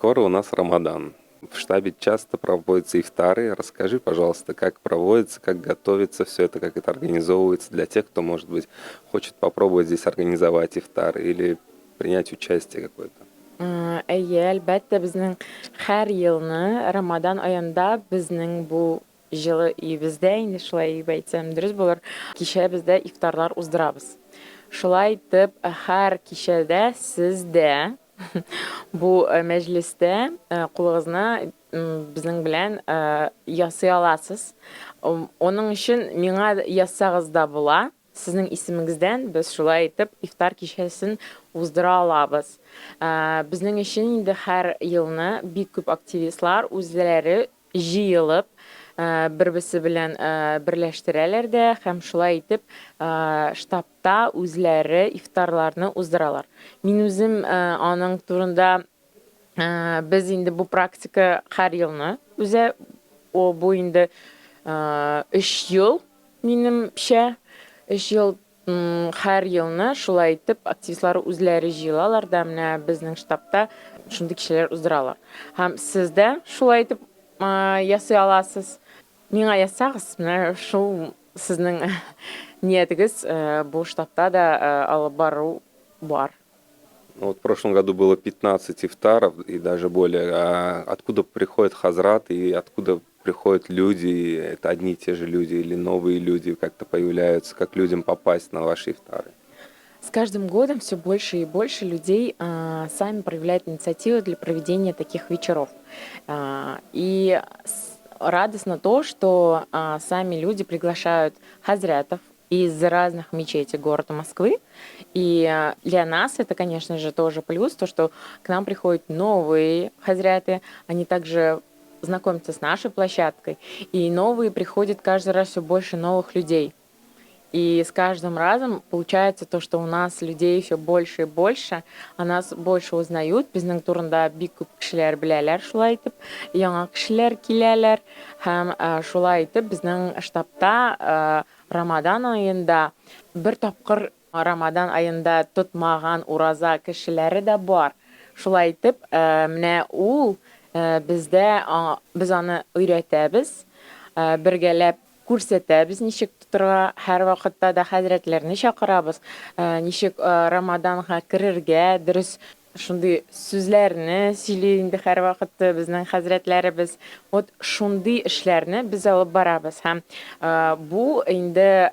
Скоро у нас Рамадан. В штабе часто проводятся ифтары. Расскажи, пожалуйста, как проводится, как готовится все это, как это организовывается для тех, кто, может быть, хочет попробовать здесь организовать ифтар или принять участие какое-то. Әйе, әлбәттә, безнең һәр елны Рамадан аенда безнең бу җылы өебездә, инде шулай дип әйтсәм дөрес булыр, кичә бездә ифтарлар уздырабыз. Шулай итеп, һәр кичәдә сез дә бу мәҗлестә кулыгызны безнең белән ясый аласыз. Аның өчен миңа язсагыз да була. Сезнең исемегездән без шулай итеп ифтар кичәсен уздыра алабыз. Безнең өчен инде һәр елны бик күп активистлар үзләре җыелып, бер-берсе белән берләштерәләр дә һәм шулай итеп штабта үзләре ифтарларны уздыралар. Мин үзем аның турында без инде бу практика һәр елны үзе, бу инде өч ел Минемчә, өч ел һәр елны шулай итеп активистлар үзләре җыелалар да менә безнең штабта шундый кичәләр уздыралар. Һәм сез дә шулай итеп ясый аласыз. Миңа язсагыз, менә шул сезнең ниятегез бу штабта да алып бару бар. Ну, вот в прошлом году было 15 ифтаров и даже более. А откуда приходит хазрат и откуда приходят люди? Это одни и те же люди или новые люди как-то появляются? Как людям попасть на ваши ифтары? С каждым годом все больше и больше людей сами проявляют инициативу для проведения таких вечеров. И радостно то, что сами люди приглашают хазрятов из разных мечетей города Москвы. И для нас это, конечно же, тоже плюс, то, что к нам приходят новые хазряты, они также знакомятся с нашей площадкой, и новые приходят каждый раз все больше новых людей. И с каждым разом получается то, что у нас людей все больше и больше, о нас больше узнают. Безнең турында бик күп кешеләр беләләр шулай итеп, яңа кешеләр киләләр һәм шулай итеп безнең штабта Рамадан аенда бер тапкыр Рамадан аенда тотмаган ураза кешеләре дә бар. Шулай итеп, менә ул бездә, без аны өйрәтәбез, бергәләп күрсәтәбез, ничек тотырга, һәрвакытта да хәзрәтләрне чакырабыз, ничек Рамаданга керергә, дөрес Шундый сүзләрне сөйли инде һәрвакыт безнең хәзрәтләребез. Вот шундый эшләрне без алып барабыз. Һәм бу инде,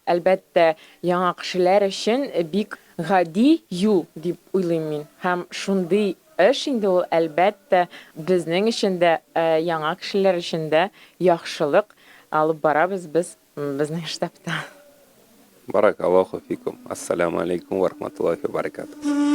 әлбәттә, яңа кешеләр өчен бик гади юл дип уйлыйм мин. Һәм шундый эш инде ул, әлбәттә, безнең өчен дә, яңа кешеләр өчен дә яхшылык алып барабыз без безнең штабта. Баракаллаху фикум. Ассаляму алейкум ва рахматуллахи ва баракатух.